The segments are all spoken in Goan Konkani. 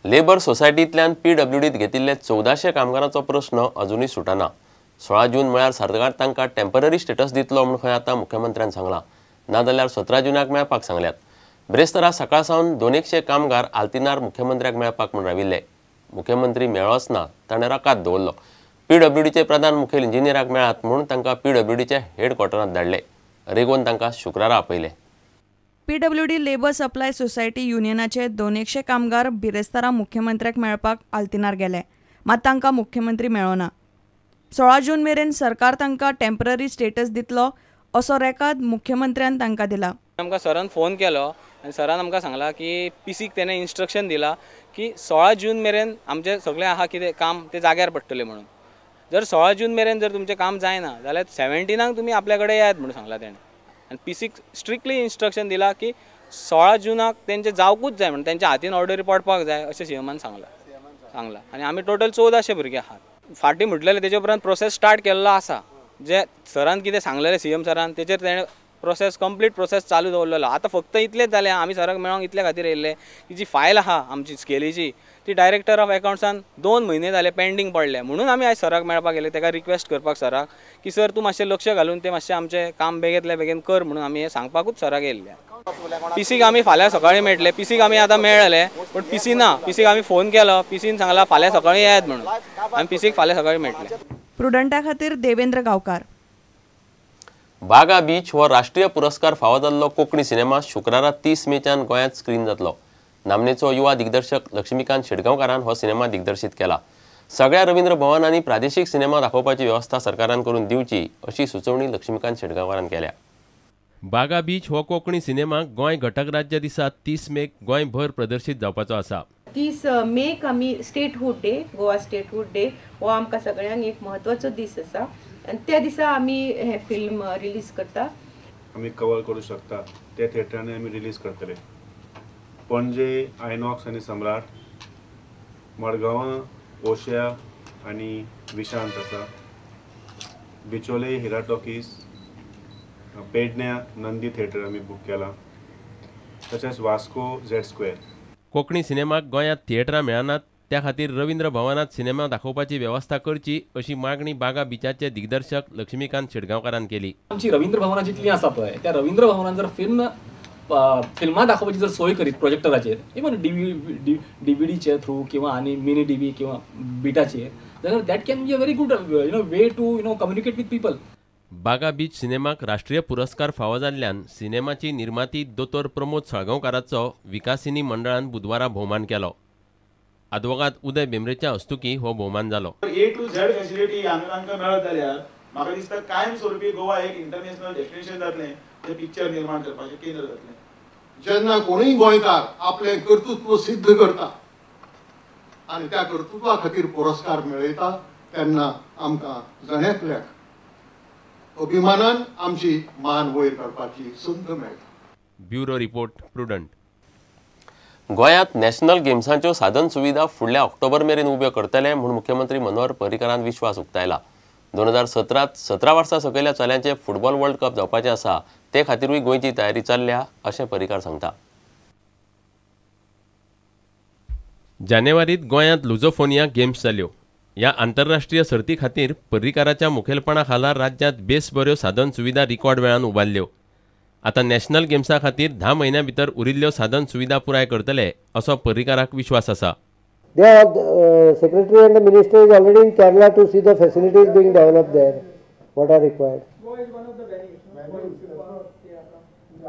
लेबर सोसायटींतल्यान पीडब्ल्यूडीत घेतिल्ले 1400 कामगारांचो प्रस्न अजुनूय सुटना. 16 जून म्हळ्यार सरकार तांकां टेम्पररी स्टेटस दितलो म्हूण खंय आतां मुख्यमंत्र्यान सांगलां, नाजाल्यार 17 जुनाक मेळपाक सांगल्यात. ब्रेस्तारा सकाळ सावन 200 कामगार आल्तिनार मुख्यमंत्र्याक मेळपाक म्हूण राविल्ले. मुख्यमंत्री मेळ्ळोच ना, ताणें रकाद दवरलो. पीडब्ल्यूडीचे प्रधान मुखेल इंजिनियराक मेळात म्हूण तांकां पीडब्ल्यूडीच्या हेडक्वॉर्टरांत धाडले. रेगोन तांकां शुक्रारा आपयले. पीडब्ल्यूडी लेबर सप्लाय सोसायटी युनियनाचे 200 कामगार बिरेस्तारा मुख्यमंत्र्याक मेळपाक आल्तिनार गेले, मात तांकां मुख्यमंत्री मेळ्ळो ना. 16 जून मेरेन सरकार तांकां टेम्पररी स्टेटस दितलो असो रेकाद मुख्यमंत्र्यान तांकां दिला. आमकां सरान फोन केलो आनी सरान आमकां सांगला की पीसीक तेणें इन्स्ट्रक्शन दिला की 16 जून मेरेन आमचें सगळें आहा कितें काम तें जाग्यार पडटलें म्हणून. जर 16 जून मेरेन जर तुमचें काम जायना जाल्यार 17 तुमी आपल्या कडेन येयात म्हणून सांगला तेणें. आनी पीसीक स्ट्रिक्टली इन्स्ट्रक्शन दिला की 16 जुनाक तेंचें जावकूच जाय म्हणून, तेंच्या हातीन ऑर्डरी पडपाक जाय अशें सीएमान सांगलां. आनी आमी टोटल 1400 भुरगे आहात. फाटीं म्हटलेलें तेजे उपरांत प्रोसेस स्टार्ट केल्लो आसा. जे सरान कितें सांगलेलें सीएम सरान तेचेर तेणें प्रोसेस कंप्लीट प्रोसेस चालू दवरलेलो. आतां फक्त इतलेंच जालें, आमी सराक मेळोंक इतल्या खातीर येयल्ले की जी फायल आहा आमची स्केलीची ती डायरेक्टर ऑफ एकावंट्सान 2 म्हयने जाले पेंडींग पडले, म्हणून आमी आयज सराक मेळपाक गेले, ताका रिक्वेस्ट करपाक सराक की सर तूं मातशें लक्ष घालून तें मातशें आमचें काम बेगींतल्या बेगीन कर म्हणून आमी हें सांगपाकूच सराक येयल्ले. पीसीक आमी फाल्यां सकाळीं मेळटले. पीसीक आमी आतां मेळ्ळे पूण पीसी ना. पीसीक आमी फोन केलो, पीसीन सांगला फाल्यां सकाळीं येयात म्हणून, आमी पीसीक फाल्यां सकाळीं मेळटले. प्रुडंटा खातीर देवेंद्र गांवकार. बागा बीच हो राष्ट्रीय पुरस्कार फावो जाल्लो कोंकणी सिनेमा शुक्रारा 30 मेच्यान गोंयांत स्क्रीन जातलो. नामनेचो युवा दिग्दर्शक लक्ष्मीकांत शेडगांवकारान हो सिनेमा दिग्दर्शीत केला. सगळ्या रवींद्र भवनांनी प्रादेशीक सिनेमा दाखोवपाची वेवस्था सरकारान करून दिवची अशी सुचोवणी लक्ष्मीकांत शेडगांवकारान केल्या. बागा बीच हो कोंकणी सिनेमा गोंय घटक राज्य दिसा 30 मेक गोंयभर प्रदर्शीत जावपाचो आसा. 30 मेक आमी statehood day, Goa statehood day हो आमकां सगळ्यांक एक म्हत्वाचो दीस आसा आनी त्या दिसा आमी हें फिल्म रिलीज करता. आमी कवर करूं शकता त्या थिएटरांनी आमी रिलीज करतले. पणजे आयनॉक्स आनी सम्राट, मडगांवां ओशिया आनी विशांत आसा, बिचोले हिरा टॉकीज, पेडण्या नंदी थिएटर आमी बूक केला, तशेंच वास्को झेड स्क्वेअर. कोंकणी सिनेमाक गोंयांत थिएटरां मेळनात त्या खातीर रवींद्र भवनांत सिनेमा दाखोवपाची वेवस्था करची अशी मागणी बागा बीचाचे दिग्दर्शक लक्ष्मीकांत शेडगांवकारान केली. आमची रवींद्र भवनां जितलीं आसा पळय त्या रवींद्र भवनान जर फिल्मां दाखोवपाची जर सोय करीत प्रोजेक्टराचेर, इवन डीव्हीडीचे थ्रू किंवा आनी मिनी डीव्ही किंवा बिटाचेर, जाल्यार that can be a very good you know way to you know communicate with people. Baga beach सिनेमाक राष्ट्रीय पुरस्कार फावो जाल्ल्यान सिनेमाची निर्माती दोतोर प्रमोद साळगांवकाराचो विकासिनी मंडळान बुधवारा भोवमान केलो. आदवोगाद उदय बेमरेच्या हस्तुकी हो भोवमान जालो. ए टू झेड फॅसिलिटी हांगा तांकां मेळत जाल्यार म्हाका दिसता कायम स्वरुपी गोवा एक इंटरनॅशनल डेस्टिनेशन जातलें, जें पिक्चर निर्माण करपाचें केंद्र जातलें. जेन्ना कोणूय गोंयकार आपलें कर्तृत्व सिद्ध करता आनी त्या कर्तृत्वा खातीर पुरस्कार मेळयता तेन्ना आमकां जण एकल्याक अभिमानान आमची मान वयर काडपाची संद मेळटा. Bureau report, Prudent. गोंयांत नॅशनल गेम्सांच्यो साधन सुविधा फुडल्या ऑक्टोबर मेरेन उब्यो करतले म्हूण मुख्यमंत्री मनोहर पर्रीकारान विश्वास उक्तायला. 2017 17 वर्सां सकयल्या चल्यांचे फुटबॉल वर्ल्ड कप जावपाचें आसा, ते खातीरूय गोंयची तयारी चल्ल्या अशें पर्रीकार सांगता. जानेवारीत गोंयांत लुझोफोनिया गेम्स जाल्यो. ह्या आंतरराष्ट्रीय सर्ती खातीर पर्रीकाराच्या मुखेलपणा खाला राज्यांत बेस बऱ्यो साधन सुविधा रिकॉर्ड वेळान उबारल्यो. आतां नॅशनल गेम्सा खातीर 10 म्हयन्यां भितर उरिल्ल्यो साधन सुविधा पुराय करतले असो पर्रीकाराक विश्वास आसा. The secretary and the minister is already in Kerala to see the facilities being developed there, what are required. Goa is one of the venues.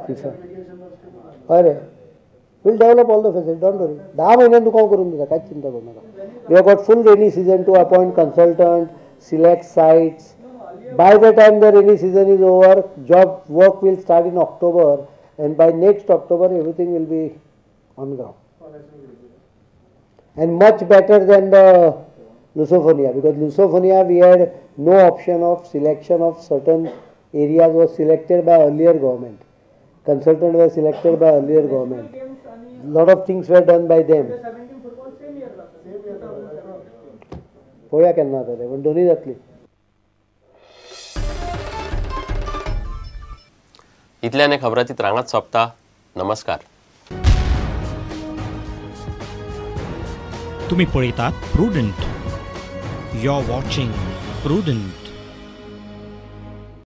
FIFA. अरे, we'll develop all the facilities, don't worry. 10 म्हयन्यान तुका करून दिता, कांयच चिंता करूं नाका. We have got full rainy season to appoint consultant, select sites. By the time the rainy season is over, job work will start in October, and by next October everything will be on ground. And much better than the Lusophonia, because Lusophonia we had no option of selection of certain areas was selected by earlier government. Consultant were selected by earlier government. Lot of things were done by them. पळोवया केन्ना जाता तें, पण दोनूय जातली. इतल्यान खबराची रांगात सोंपता. नमस्कार. तुम्ही पळयतात Prudent. You are watching Prudent.